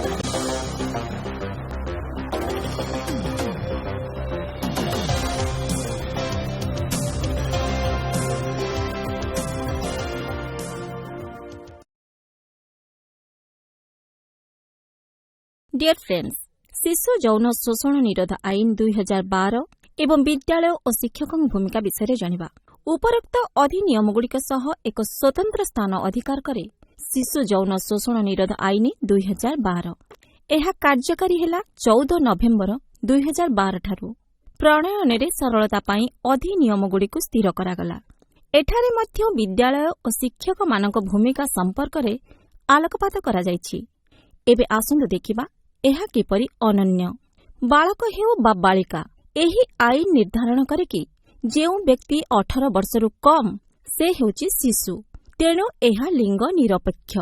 Dear friends, ଶିଶୁ ଯୌନ ଶୋଷଣ ନିରୋଧ ଆଇନ 2012 ଏବଂ ବିଦ୍ୟାଳୟ ଓ ଶିକ୍ଷକଙ୍କ ଭୂମିକା ବିଷୟରେ ଜାଣିବା। ଉପରୋକ୍ତ ଅଧିନିୟମଗୁଡ଼ିକ ସହ ଏକ ସ୍ୱତନ୍ତ୍ର ସ୍ଥାନ ଅଧିକାର କରେ ଶିଶୁ ଯୌନ ଶୋଷଣ ନିରୋଧ ଆଇନ 2012। ଏହା କାର୍ଯ୍ୟକାରୀ ହେଲା 14 ନଭେମ୍ବର 2012 ଠାରୁ। ପ୍ରଣୟନରେ ସରଳତା ପାଇଁ ଅଧିନିୟମଗୁଡ଼ିକୁ ସ୍ଥିର କରାଗଲା। ଏଠାରେ ମଧ୍ୟ ବିଦ୍ୟାଳୟ ଓ ଶିକ୍ଷକମାନଙ୍କ ଭୂମିକା ସମ୍ପର୍କରେ ଆଲୋକପାତ କରାଯାଇଛି। ଏବେ ଆସନ୍ତୁ ଦେଖିବା ଏହା କିପରି ଅନନ୍ୟ। ବାଳକ ହେଉ ବା ବାଳିକା, ଏହି ଆଇନ ନିର୍ଦ୍ଧାରଣ କରେ କି ଯେଉଁ ବ୍ୟକ୍ତି 18 ବର୍ଷରୁ କମ୍ ସେ ହେଉଛି ଶିଶୁ। ତେଣୁ ଏହା ଲିଙ୍ଗ ନିରପେକ୍ଷ।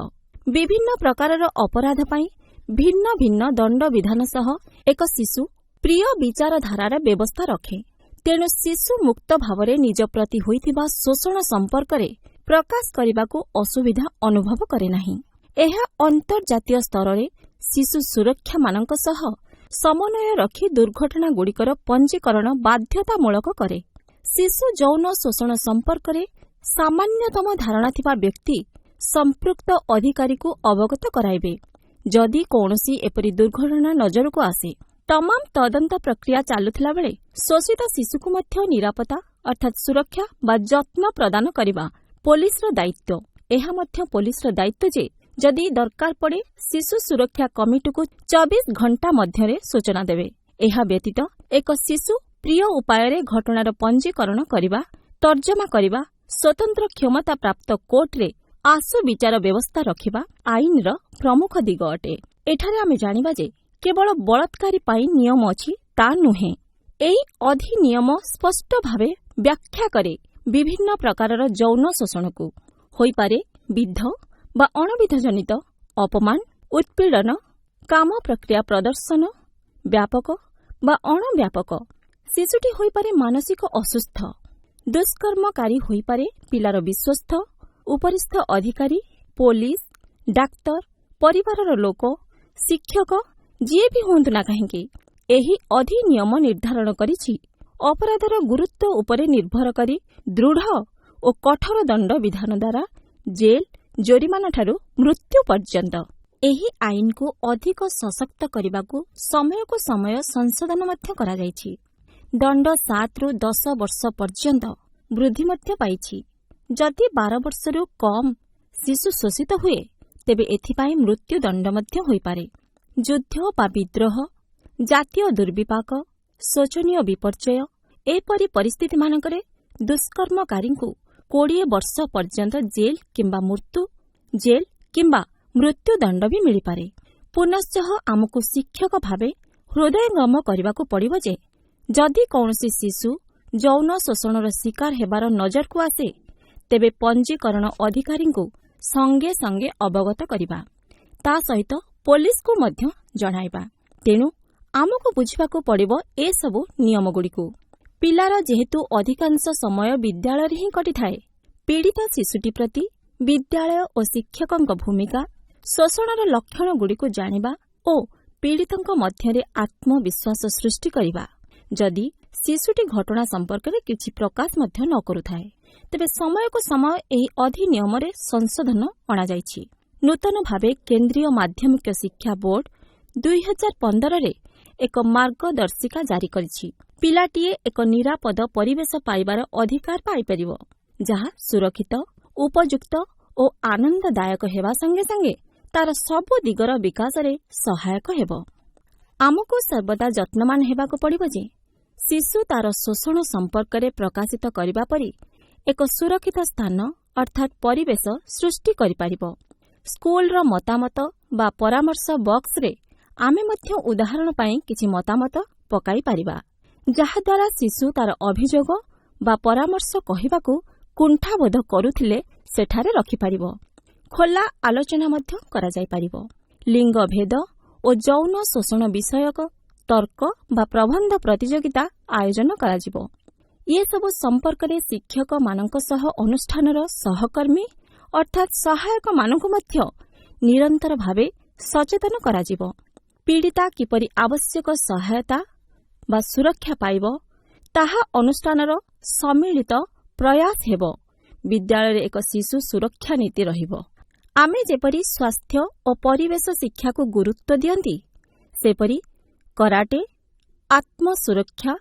ବିଭିନ୍ନ ପ୍ରକାରର ଅପରାଧ ପାଇଁ ଭିନ୍ନ ଭିନ୍ନ ଦଣ୍ଡବିଧାନ ସହ ଏକ ଶିଶୁ ପ୍ରିୟ ବିଚାରଧାରାର ବ୍ୟବସ୍ଥା ରଖେ। ତେଣୁ ଶିଶୁ ମୁକ୍ତ ଭାବରେ ନିଜ ପ୍ରତି ହୋଇଥିବା ଶୋଷଣ ସମ୍ପର୍କରେ ପ୍ରକାଶ କରିବାକୁ ଅସୁବିଧା ଅନୁଭବ କରେ ନାହିଁ। ଏହା ଅନ୍ତର୍ଜାତୀୟ ସ୍ତରରେ ଶିଶୁ ସୁରକ୍ଷାମାନଙ୍କ ସହ ସମନ୍ୱୟ ରଖି ଦୁର୍ଘଟଣାଗୁଡ଼ିକର ପଞ୍ଜୀକରଣ ବାଧ୍ୟତାମୂଳକ କରେ। ଶିଶୁ ଯୌନ ଶୋଷଣ ସମ୍ପର୍କରେ ସାମାନ୍ୟତମ ଧାରଣା ଥିବା ବ୍ୟକ୍ତି ସମ୍ପୃକ୍ତ ଅଧିକାରୀକୁ ଅବଗତ କରାଇବେ, ଯଦି କୌଣସି ଏପରି ଦୁର୍ଘଟଣା ନଜରକୁ ଆସେ। ତମାମ ତଦନ୍ତ ପ୍ରକ୍ରିୟା ଚାଲୁଥିଲା ବେଳେ ଶୋଷିତ ଶିଶୁକୁ ମଧ୍ୟ ନିରାପତ୍ତା ଅର୍ଥାତ୍ ସୁରକ୍ଷା ବା ଯତ୍ନ ପ୍ରଦାନ କରିବା ପୋଲିସର ଦାୟିତ୍ୱ। ଏହା ମଧ୍ୟ ପୋଲିସର ଦାୟିତ୍ୱ ଯେ ଯଦି ଦରକାର ପଡ଼େ ଶିଶୁ ସୁରକ୍ଷା କମିଟିକୁ 24 ଘଣ୍ଟା ମଧ୍ୟରେ ସୂଚନା ଦେବେ। ଏହା ବ୍ୟତୀତ ଏକ ଶିଶୁ ପ୍ରିୟ ଉପାୟରେ ଘଟଣାର ପଞ୍ଜୀକରଣ କରିବା, ତର୍ଜମା କରିବା, ସ୍ୱତନ୍ତ୍ର କ୍ଷମତା ପ୍ରାପ୍ତ କୋର୍ଟରେ ଆଶୁ ବିଚାର ବ୍ୟବସ୍ଥା ରଖିବା ଆଇନର ପ୍ରମୁଖ ଦିଗ ଅଟେ। ଏଠାରେ ଆମେ ଜାଣିବା ଯେ କେବଳ ବଳାତ୍କାରୀ ପାଇଁ ନିୟମ ଅଛି ତା ନୁହେଁ। ଏହି ଅଧିନିୟମ ସ୍ପଷ୍ଟ ଭାବେ ବ୍ୟାଖ୍ୟା କରେ ବିଭିନ୍ନ ପ୍ରକାରର ଯୌନ ଶୋଷଣକୁ, ହୋଇପାରେ ବିଦ୍ଧ ବା ଅଣବିଧଜନିତ, ଅପମାନ, ଉତ୍ପୀଡ଼ନ, କାମ ପ୍ରକ୍ରିୟା ପ୍ରଦର୍ଶନ, ବ୍ୟାପକ ବା ଅଣବ୍ୟାପକ। ଶିଶୁଟି ହୋଇପାରେ ମାନସିକ ଅସୁସ୍ଥ, ଦୁଷ୍କର୍ମକାରୀ ହୋଇପାରେ ପିଲାର ବିଶ୍ୱସ୍ତ, ଉପରିସ୍ଥ ଅଧିକାରୀ, ପୋଲିସ, ଡାକ୍ତର, ପରିବାରର ଲୋକ, ଶିକ୍ଷକ, ଯିଏ ବି ହୁଅନ୍ତୁ ନା କାହିଁକି। ଏହି ଅଧିନିୟମ ନିର୍ଦ୍ଧାରଣ କରିଛି ଅପରାଧର ଗୁରୁତ୍ୱ ଉପରେ ନିର୍ଭର କରି ଦୃଢ଼ ଓ କଠୋର ଦଣ୍ଡ ବିଧାନ ଦ୍ୱାରା ଜେଲ୍, ଜୋରିମାନାଠାରୁ ମୃତ୍ୟୁ ପର୍ଯ୍ୟନ୍ତ। ଏହି ଆଇନକୁ ଅଧିକ ସଶକ୍ତ କରିବାକୁ ସମୟକୁ ସମୟ ସଂଶୋଧନ ମଧ୍ୟ କରାଯାଇଛି। ଦଣ୍ଡ 7ରୁ 10 ବର୍ଷ ପର୍ଯ୍ୟନ୍ତ ବୃଦ୍ଧି ମଧ୍ୟ ପାଇଛି। ଯଦି 12 ବର୍ଷରୁ କମ୍ ଶିଶୁ ଶୋଷିତ ହୁଏ, ତେବେ ଏଥିପାଇଁ ମୃତ୍ୟୁଦଣ୍ଡ ମଧ୍ୟ ହୋଇପାରେ। ଯୁଦ୍ଧ ବା ବିଦ୍ରୋହ, ଜାତୀୟ ଦୁର୍ବିପାକ, ଶୋଚନୀୟ ବିପର୍ଯ୍ୟୟ, ଏପରି ପରିସ୍ଥିତିମାନଙ୍କରେ ଦୁଷ୍କର୍ମକାରୀଙ୍କୁ 20 ବର୍ଷ ପର୍ଯ୍ୟନ୍ତ ଜେଲ୍ କିମ୍ବା ମୃତ୍ୟୁ ଜେଲ୍ କିମ୍ବା ମୃତ୍ୟୁଦଣ୍ଡ ବି ମିଳିପାରେ। ପୁନଶ୍ଚ ଆମକୁ ଶିକ୍ଷକ ଭାବେ ହୃଦୟଙ୍ଗମ କରିବାକୁ ପଡ଼ିବ ଯେ ଯଦି କୌଣସି ଶିଶୁ ଯୌନ ଶୋଷଣର ଶିକାର ହେବାର ନଜରକୁ ଆସେ, ତେବେ ପଞ୍ଜୀକରଣ ଅଧିକାରୀଙ୍କୁ ସଙ୍ଗେ ସଙ୍ଗେ ଅବଗତ କରିବା, ତା ସହିତ ପୋଲିସକୁ ମଧ୍ୟ ଜଣାଇବା। ତେଣୁ ଆମକୁ ବୁଝିବାକୁ ପଡ଼ିବ ଏସବୁ ନିୟମଗୁଡ଼ିକୁ। ପିଲାର ଯେହେତୁ ଅଧିକାଂଶ ସମୟ ବିଦ୍ୟାଳୟରେ ହିଁ କଟିଥାଏ, ପୀଡ଼ିତ ଶିଶୁଟି ପ୍ରତି ବିଦ୍ୟାଳୟ ଓ ଶିକ୍ଷକଙ୍କ ଭୂମିକା, ଶୋଷଣର ଲକ୍ଷଣଗୁଡ଼ିକୁ ଜାଣିବା ଓ ପୀଡ଼ିତଙ୍କ ମଧ୍ୟରେ ଆତ୍ମବିଶ୍ୱାସ ସୃଷ୍ଟି କରିବା। ଯଦି ଶିଶୁଟି ଘଟଣା ସମ୍ପର୍କରେ କିଛି ପ୍ରକାଶ ମଧ୍ୟ ନ କରୁଥାଏ, ତେବେ ସମୟକୁ ସମୟ ଏହି ଅଧିନିୟମରେ ସଂଶୋଧନ ଅଣାଯାଇଛି। ନୂତନ ଭାବେ କେନ୍ଦ୍ରୀୟ ମାଧ୍ୟମିକ ଶିକ୍ଷା ବୋର୍ଡ 2015ରେ ଏକ ମାର୍ଗଦର୍ଶିକା ଜାରି କରିଛି। ପିଲାଟିଏ ଏକ ନିରାପଦ ପରିବେଶ ପାଇବାର ଅଧିକାର ପାଇପାରିବ, ଯାହା ସୁରକ୍ଷିତ, ଉପଯୁକ୍ତ ଓ ଆନନ୍ଦଦାୟକ ହେବା ସଙ୍ଗେ ସଙ୍ଗେ ତାର ସବୁ ଦିଗର ବିକାଶରେ ସହାୟକ ହେବ। ଆମକୁ ସର୍ବଦା ଯତ୍ନବାନ ହେବାକୁ ପଡ଼ିବ ଯେ ଶିଶୁ ତାର ଶୋଷଣ ସମ୍ପର୍କରେ ପ୍ରକାଶିତ କରିବା ପରି ଏକ ସୁରକ୍ଷିତ ସ୍ଥାନ ଅର୍ଥାତ୍ ପରିବେଶ ସୃଷ୍ଟି କରିପାରିବ। ସ୍କୁଲର ମତାମତ ବା ପରାମର୍ଶ ବକ୍ସରେ ଆମେ ମଧ୍ୟ ଉଦାହରଣ ପାଇଁ କିଛି ମତାମତ ପକାଇ ପାରିବା, ଯାହାଦ୍ୱାରା ଶିଶୁ ତାର ଅଭିଯୋଗ ବା ପରାମର୍ଶ କହିବାକୁ କୁଣ୍ଠାବୋଧ କରୁଥିଲେ ସେଠାରେ ରଖିପାରିବ। ଖୋଲା ଆଲୋଚନା ମଧ୍ୟ କରାଯାଇପାରିବ। ଲିଙ୍ଗଭେଦ ଓ ଯୌନ ଶୋଷଣ ବିଷୟକ ତର୍କ ବା ପ୍ରବନ୍ଧ ପ୍ରତିଯୋଗିତା ଆୟୋଜନ କରାଯିବ। ଏସବୁ ସମ୍ପର୍କରେ ଶିକ୍ଷକମାନଙ୍କ ସହ ଅନୁଷ୍ଠାନର ସହକର୍ମୀ ଅର୍ଥାତ୍ ସହାୟକମାନଙ୍କୁ ମଧ୍ୟ ନିରନ୍ତର ଭାବେ ସଚେତନ କରାଯିବ। ପୀଡ଼ିତା କିପରି ଆବଶ୍ୟକ ସହାୟତା ବା ସୁରକ୍ଷା ପାଇବ, ତାହା ଅନୁଷ୍ଠାନର ସମ୍ମିଳିତ ପ୍ରୟାସ ହେବ। ବିଦ୍ୟାଳୟରେ ଏକ ଶିଶୁ ସୁରକ୍ଷା ନୀତି ରହିବ। ଆମେ ଯେପରି ସ୍ୱାସ୍ଥ୍ୟ ଓ ପରିବେଶ ଶିକ୍ଷାକୁ ଗୁରୁତ୍ୱ ଦିଅନ୍ତି, ସେପରି କରାଟେ, ଆତ୍ମସୁରକ୍ଷା,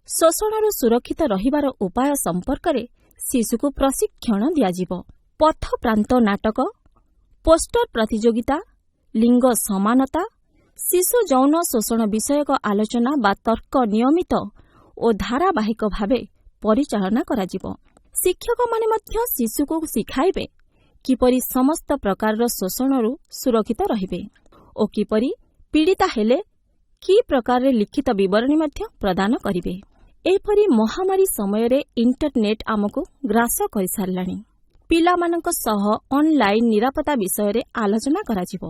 ଶୋଷଣରୁ ସୁରକ୍ଷିତ ରହିବାର ଉପାୟ ସମ୍ପର୍କରେ ଶିଶୁକୁ ପ୍ରଶିକ୍ଷଣ ଦିଆଯିବ। ପଥପ୍ରାନ୍ତ ନାଟକ, ପୋଷ୍ଟର ପ୍ରତିଯୋଗିତା, ଲିଙ୍ଗ ସମାନତା, ଶିଶୁ ଯୌନ ଶୋଷଣ ବିଷୟକ ଆଲୋଚନା ବା ତର୍କ ନିୟମିତ ଓ ଧାରାବାହିକ ଭାବେ ପରିଚାଳନା କରାଯିବ। ଶିକ୍ଷକମାନେ ମଧ୍ୟ ଶିଶୁକୁ ଶିଖାଇବେ କିପରି ସମସ୍ତ ପ୍ରକାରର ଶୋଷଣରୁ ସୁରକ୍ଷିତ ରହିବେ ଓ କିପରି ପୀଡ଼ିତା ହେଲେ କି ପ୍ରକାରରେ ଲିଖିତ ବିବରଣୀ ମଧ୍ୟ ପ୍ରଦାନ କରିବେ। ଏପରି ମହାମାରୀ ସମୟରେ ଇଣ୍ଟରନେଟ୍ ଆମକୁ ଗ୍ରାସ କରିସାରିଲାଣି। ପିଲାମାନଙ୍କ ସହ ଅନ୍ଲାଇନ୍ ନିରାପତ୍ତା ବିଷୟରେ ଆଲୋଚନା କରାଯିବ।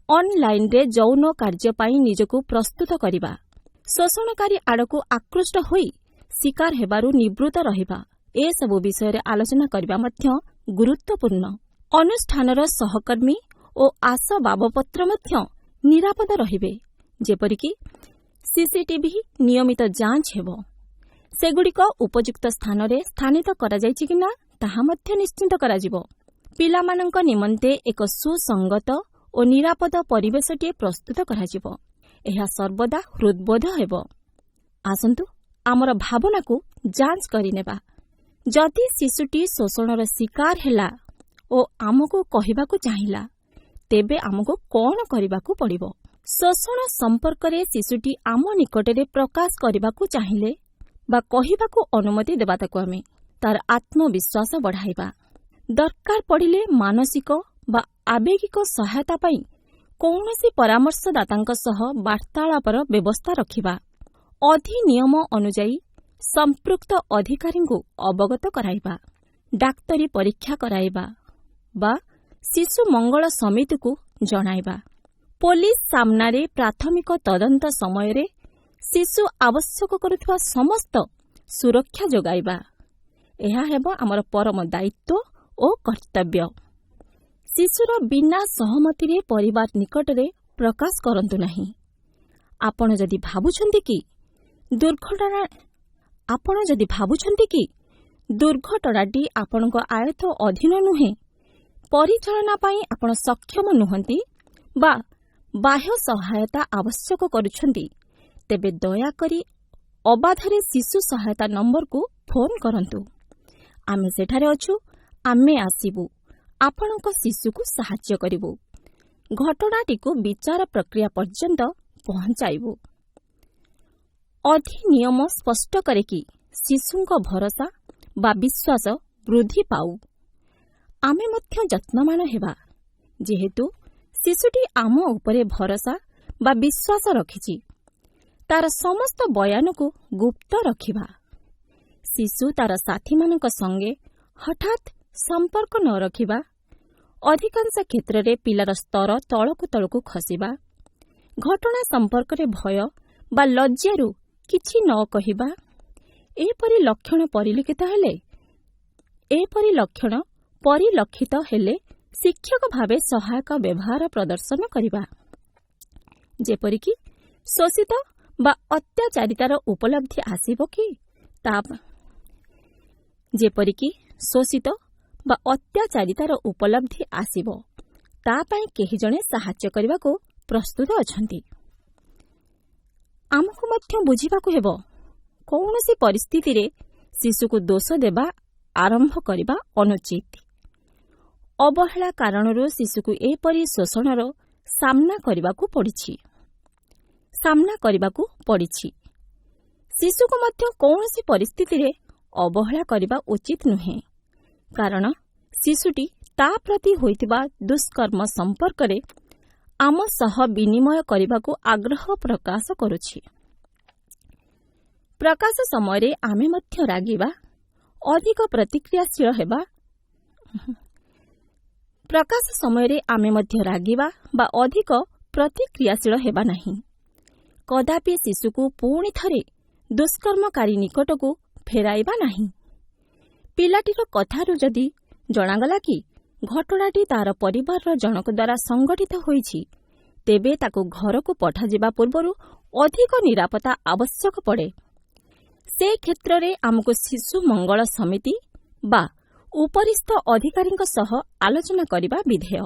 ଅନ୍ଲାଇନ୍ରେ ଯୌନ କାର୍ଯ୍ୟ ପାଇଁ ନିଜକୁ ପ୍ରସ୍ତୁତ କରିବା, ଶୋଷଣକାରୀ ଆଡ଼କୁ ଆକୃଷ୍ଟ ହୋଇ ଶିକାର ହେବାରୁ ନିବୃତ୍ତ ରହିବା, ଏସବୁ ବିଷୟରେ ଆଲୋଚନା କରିବା ମଧ୍ୟ ଗୁରୁତ୍ୱପୂର୍ଣ୍ଣ। ଅନୁଷ୍ଠାନର ସହକର୍ମୀ ଓ ଆସବାବପତ୍ର ମଧ୍ୟ ନିରାପଦ ରହିବେ, ଯେପରିକି ସିସିଟିଭି ନିୟମିତ ଯାଞ୍ଚ ହେବ। ସେଗୁଡ଼ିକ ଉପଯୁକ୍ତ ସ୍ଥାନରେ ସ୍ଥାନିତ କରାଯାଇଛି କି ନା, ତାହା ମଧ୍ୟ ନିଶ୍ଚିତ କରାଯିବ। ପିଲାମାନଙ୍କ ନିମନ୍ତେ ଏକ ସୁସଙ୍ଗତ ଓ ନିରାପଦ ପରିବେଶଟିଏ ପ୍ରସ୍ତୁତ କରାଯିବ। ଏହା ସର୍ବଦା ହୃଦବୋଧ ହେବ। ଆସନ୍ତୁ ଆମର ଭାବନାକୁ ଯାଞ୍ଚ କରିନେବା। ଯଦି ଶିଶୁଟି ଶୋଷଣର ଶିକାର ହେଲା ଓ ଆମକୁ କହିବାକୁ ଚାହିଁଲା, ତେବେ ଆମକୁ କ'ଣ କରିବାକୁ ପଡ଼ିବ? ଶୋଷଣ ସମ୍ପର୍କରେ ଶିଶୁଟି ଆମ ନିକଟରେ ପ୍ରକାଶ କରିବାକୁ ଚାହିଁଲେ ବା କହିବାକୁ ଅନୁମତି ଦେବା। ତାକୁ ଆମେ ତାର ଆତ୍ମବିଶ୍ୱାସ ବଢ଼ାଇବା। ଦରକାର ପଡ଼ିଲେ ମାନସିକ ବା ଆବେଗିକ ସହାୟତା ପାଇଁ କୌଣସି ପରାମର୍ଶଦାତାଙ୍କ ସହ ବାର୍ତ୍ତାଳାପର ବ୍ୟବସ୍ଥା ରଖିବା। ଅଧିନିୟମ ଅନୁଯାୟୀ ସମ୍ପୃକ୍ତ ଅଧିକାରୀଙ୍କୁ ଅବଗତ କରାଇବା, ଡାକ୍ତରୀ ପରୀକ୍ଷା କରାଇବା ବା ଶିଶୁ ମଙ୍ଗଳ ସମିତିକୁ ଜଣାଇବା। ପୋଲିସ ସାମ୍ନାରେ ପ୍ରାଥମିକ ତଦନ୍ତ ସମୟରେ ଶିଶୁ ଆବଶ୍ୟକ କରୁଥିବା ସମସ୍ତ ସୁରକ୍ଷା ଯୋଗାଇବା, ଏହା ହେବ ଆମର ପରମ ଦାୟିତ୍ୱ ଓ କର୍ତ୍ତବ୍ୟ। ଶିଶୁର ବିନା ସହମତିରେ ପରିବାର ନିକଟରେ ପ୍ରକାଶ କରନ୍ତୁ ନାହିଁ। ଆପଣ ଯଦି ଭାବୁଛନ୍ତି କି ଦୁର୍ଘଟଣାଟି ଆପଣଙ୍କ ଆୟତ୍ତ ଅଧୀନ ନୁହେଁ, ପରିଚାଳନା ପାଇଁ ଆପଣ ସକ୍ଷମ ନୁହନ୍ତି ବା ବାହ୍ୟ ସହାୟତା ଆବଶ୍ୟକ କରୁଛନ୍ତି, ତେବେ ଦୟାକରି ଅବାଧରେ ଶିଶୁ ସହାୟତା ନମ୍ବରକୁ ଫୋନ୍ କରନ୍ତୁ। ଆମେ ସେଠାରେ ଅଛୁ। ଆମେ ଆସିବୁ, ଆପଣଙ୍କ ଶିଶୁକୁ ସାହାଯ୍ୟ କରିବୁ, ଘଟଣାଟିକୁ ବିଚାର ପ୍ରକ୍ରିୟା ପର୍ଯ୍ୟନ୍ତ ପହଞ୍ଚାଇବୁ। ଅଧିନିୟମ ସ୍ପଷ୍ଟ କରେ କି ଶିଶୁଙ୍କ ଭରସା ବା ବିଶ୍ୱାସ ବୃଦ୍ଧି ପାଉ। ଆମେ ମଧ୍ୟ ଯତ୍ନବାନ ହେବା। ଯେହେତୁ ଶିଶୁଟି ଆମ ଉପରେ ଭରସା ବା ବିଶ୍ୱାସ ରଖିଛି, ତାର ସମସ୍ତ ବୟାନକୁ ଗୁପ୍ତ ରଖିବା। ଶିଶୁ ତାର ସାଥୀମାନଙ୍କ ସଙ୍ଗେ ହଠାତ୍ ସମ୍ପର୍କ ନ ରଖିବା, ଅଧିକାଂଶ କ୍ଷେତ୍ରରେ ପିଲାର ସ୍ତର ତଳକୁ ତଳକୁ ଖସିବା, ଘଟଣା ସମ୍ପର୍କରେ ଭୟ ବା ଲଜ୍ଜାରୁ କିଛି ନ କହିବା, ଏପରି ଲକ୍ଷଣ ପରିଲକ୍ଷିତ ହେଲେ ଶିକ୍ଷକ ଭାବେ ସହାୟକ ବ୍ୟବହାର ପ୍ରଦର୍ଶନ କରିବା, ଯେପରିକି ଶୋଷିତ ବା ଅତ୍ୟାଚାରିତାର ଉପଲବ୍ଧି ଆସିବ କି ତା ଯେପରିକି ଶୋଷିତ ବା ଅତ୍ୟାଚାରିତାର ଉପଲବ୍ଧି ଆସିବ, ତା ପାଇଁ କେହି ଜଣେ ସାହାଯ୍ୟ କରିବାକୁ ପ୍ରସ୍ତୁତ ଅଛନ୍ତି। ଆମକୁ ମଧ୍ୟ ବୁଝିବାକୁ ହେବ, କୌଣସି ପରିସ୍ଥିତିରେ ଶିଶୁକୁ ଦୋଷ ଦେବା ଆରମ୍ଭ କରିବା ଅନୁଚିତ। ଅବହେଳା କାରଣରୁ ଶିଶୁକୁ ଏପରି ଶୋଷଣର ସାମ୍ନା କରିବାକୁ ପଡ଼ିଛି। ଶିଶୁକୁ ମଧ୍ୟ କୌଣସି ପରିସ୍ଥିତିରେ ଅବହେଳା କରିବା ଉଚିତ ନୁହେଁ, କାରଣ ଶିଶୁଟି ତା ପ୍ରତି ହୋଇଥିବା ଦୁଷ୍କର୍ମ ସମ୍ପର୍କରେ ଆମ ସହ ବିନିମୟ କରିବାକୁ ଆଗ୍ରହ ପ୍ରକାଶ କରୁଛି। ପ୍ରକାଶ ସମୟରେ ଆମେ ମଧ୍ୟ ରାଗିବା, ଅଧିକ ପ୍ରତିକ୍ରିୟାଶୀଳ ହେବା ପ୍ରକାଶ ସମୟରେ ଆମେ ମଧ୍ୟ ରାଗିବା ବା ଅଧିକ ପ୍ରତିକ୍ରିୟାଶୀଳ ହେବା ନାହିଁ। କଦାପି ଶିଶୁକୁ ପୁଣି ଥରେ ଦୁଷ୍କର୍ମକାରୀ ନିକଟକୁ ଫେରାଇବା ନାହିଁ। ପିଲାଟିର କଥାରୁ ଯଦି ଜଣାଗଲା କି ଘଟଣାଟି ତାର ପରିବାରର ଜଣକ ଦ୍ୱାରା ସଂଗଠିତ ହୋଇଛି, ତେବେ ତାକୁ ଘରକୁ ପଠାଯିବା ପୂର୍ବରୁ ଅଧିକ ନିରାପତ୍ତା ଆବଶ୍ୟକ ପଡ଼େ। ସେ କ୍ଷେତ୍ରରେ ଆମକୁ ଶିଶୁ ମଙ୍ଗଳ ସମିତି ବା ଉପରିସ୍ଥ ଅଧିକାରୀଙ୍କ ସହ ଆଲୋଚନା କରିବା ବିଧେୟ।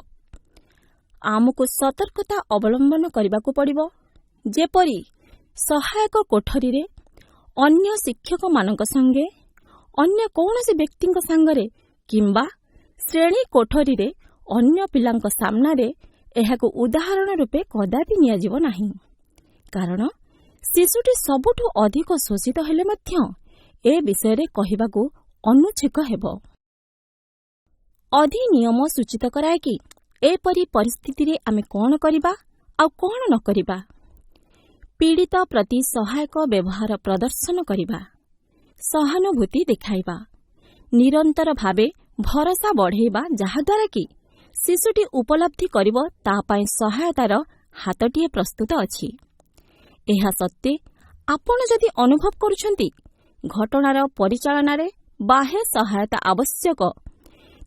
ଆମକୁ ସତର୍କତା ଅବଲମ୍ବନ କରିବାକୁ ପଡ଼ିବ, ଯେପରି ସହାୟକ କୋଠରୀରେ ଅନ୍ୟ ଶିକ୍ଷକମାନଙ୍କ ସଙ୍ଗେ, ଅନ୍ୟ କୌଣସି ବ୍ୟକ୍ତିଙ୍କ ସାଙ୍ଗରେ କିମ୍ବା ଶ୍ରେଣୀ କୋଠରୀରେ ଅନ୍ୟ ପିଲାଙ୍କ ସାମ୍ନାରେ ଏହାକୁ ଉଦାହରଣ ରୂପେ କଦାପି ନିଆଯିବ ନାହିଁ। କାରଣ ଶିଶୁଟି ସବୁଠୁ ଅଧିକ ଶୋଷିତ ହେଲେ ମଧ୍ୟ ଏ ବିଷୟରେ କହିବାକୁ ଅନୁଚ୍ଛୁକ ହେବ। ଅଧିନିୟମ ସୂଚିତ କରାଏ କି ଏପରି ପରିସ୍ଥିତିରେ ଆମେ କଣ କରିବା ଆଉ କଣ ନ କରିବା। ପୀଡ଼ିତ ପ୍ରତି ସହାୟକ ବ୍ୟବହାର ପ୍ରଦର୍ଶନ କରିବା, ସହାନୁଭୂତି ଦେଖାଇବା, ନିରନ୍ତର ଭାବେ ଭରସା ବଢ଼େଇବା, ଯାହାଦ୍ୱାରା କି ଶିଶୁଟି ଉପଲବ୍ଧି କରିବ ତା ପାଇଁ ସହାୟତାର ହାତଟିଏ ପ୍ରସ୍ତୁତ ଅଛି। ଏହା ସତ୍ତ୍ୱେ ଆପଣ ଯଦି ଅନୁଭବ କରୁଛନ୍ତି ଘଟଣାର ପରିଚାଳନାରେ ବାହ୍ୟ ସହାୟତା ଆବଶ୍ୟକ,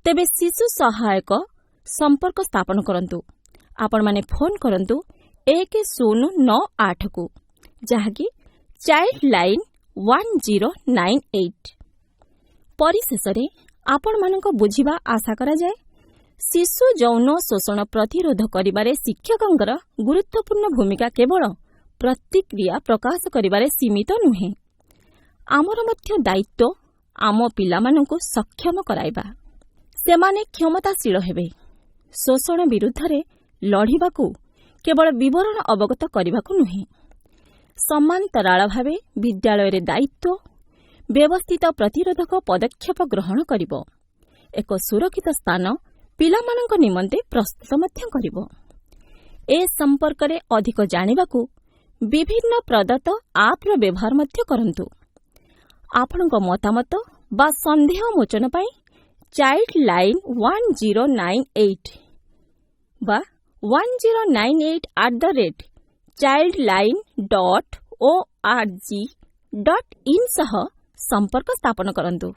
ତେବେ ଶିଶୁ ସହାୟକ ସମ୍ପର୍କ ସ୍ଥାପନ କରନ୍ତୁ। ଆପଣମାନେ ଫୋନ୍ କରନ୍ତୁ 1098କୁ, ଯାହାକି ଚାଇଲ୍ଡ ଲାଇନ୍ 1098। ପରିଶେଷରେ ଆପଣମାନଙ୍କ ବୁଝିବା ଆଶା କରାଯାଏ, ଶିଶୁ ଯୌନ ଶୋଷଣ ପ୍ରତିରୋଧ କରିବାରେ ଶିକ୍ଷକଙ୍କର ଗୁରୁତ୍ୱପୂର୍ଣ୍ଣ ଭୂମିକା କେବଳ ପ୍ରତିକ୍ରିୟା ପ୍ରକାଶ କରିବାରେ ସୀମିତ ନୁହେଁ। ଆମର ମଧ୍ୟ ଦାୟିତ୍ୱ ଆମ ପିଲାମାନଙ୍କୁ ସକ୍ଷମ କରାଇବା। ସେମାନେ କ୍ଷମତାଶୀଳ ହେବେ ଶୋଷଣ ବିରୁଦ୍ଧରେ ଲଢ଼ିବାକୁ, କେବଳ ବିବରଣ ଅବଗତ କରିବାକୁ ନୁହେଁ। ସମାନ୍ତରାଳ ଭାବେ ବିଦ୍ୟାଳୟରେ ଦାୟିତ୍ୱ ବ୍ୟବସ୍ଥିତ ପ୍ରତିରୋଧକ ପଦକ୍ଷେପ ଗ୍ରହଣ କରିବ, ଏକ ସୁରକ୍ଷିତ ସ୍ଥାନ ପିଲାମାନଙ୍କ ନିମନ୍ତେ ପ୍ରସ୍ତୁତ ମଧ୍ୟ କରିବ। ଏ ସମ୍ପର୍କରେ ଅଧିକ ଜାଣିବାକୁ ବିଭିନ୍ନ ପ୍ରଦତ୍ତ ଆପ୍ର ବ୍ୟବହାର ମଧ୍ୟ କରନ୍ତୁ। ଆପଣଙ୍କ ମତାମତ ବା ସନ୍ଦେହ ମୋଚନ ପାଇଁ ଚାଇଲ୍ଡ ଲାଇନ୍ 1098 ବା 1098@childline.org.in ସହ ସମ୍ପର୍କ ସ୍ଥାପନ କରନ୍ତୁ।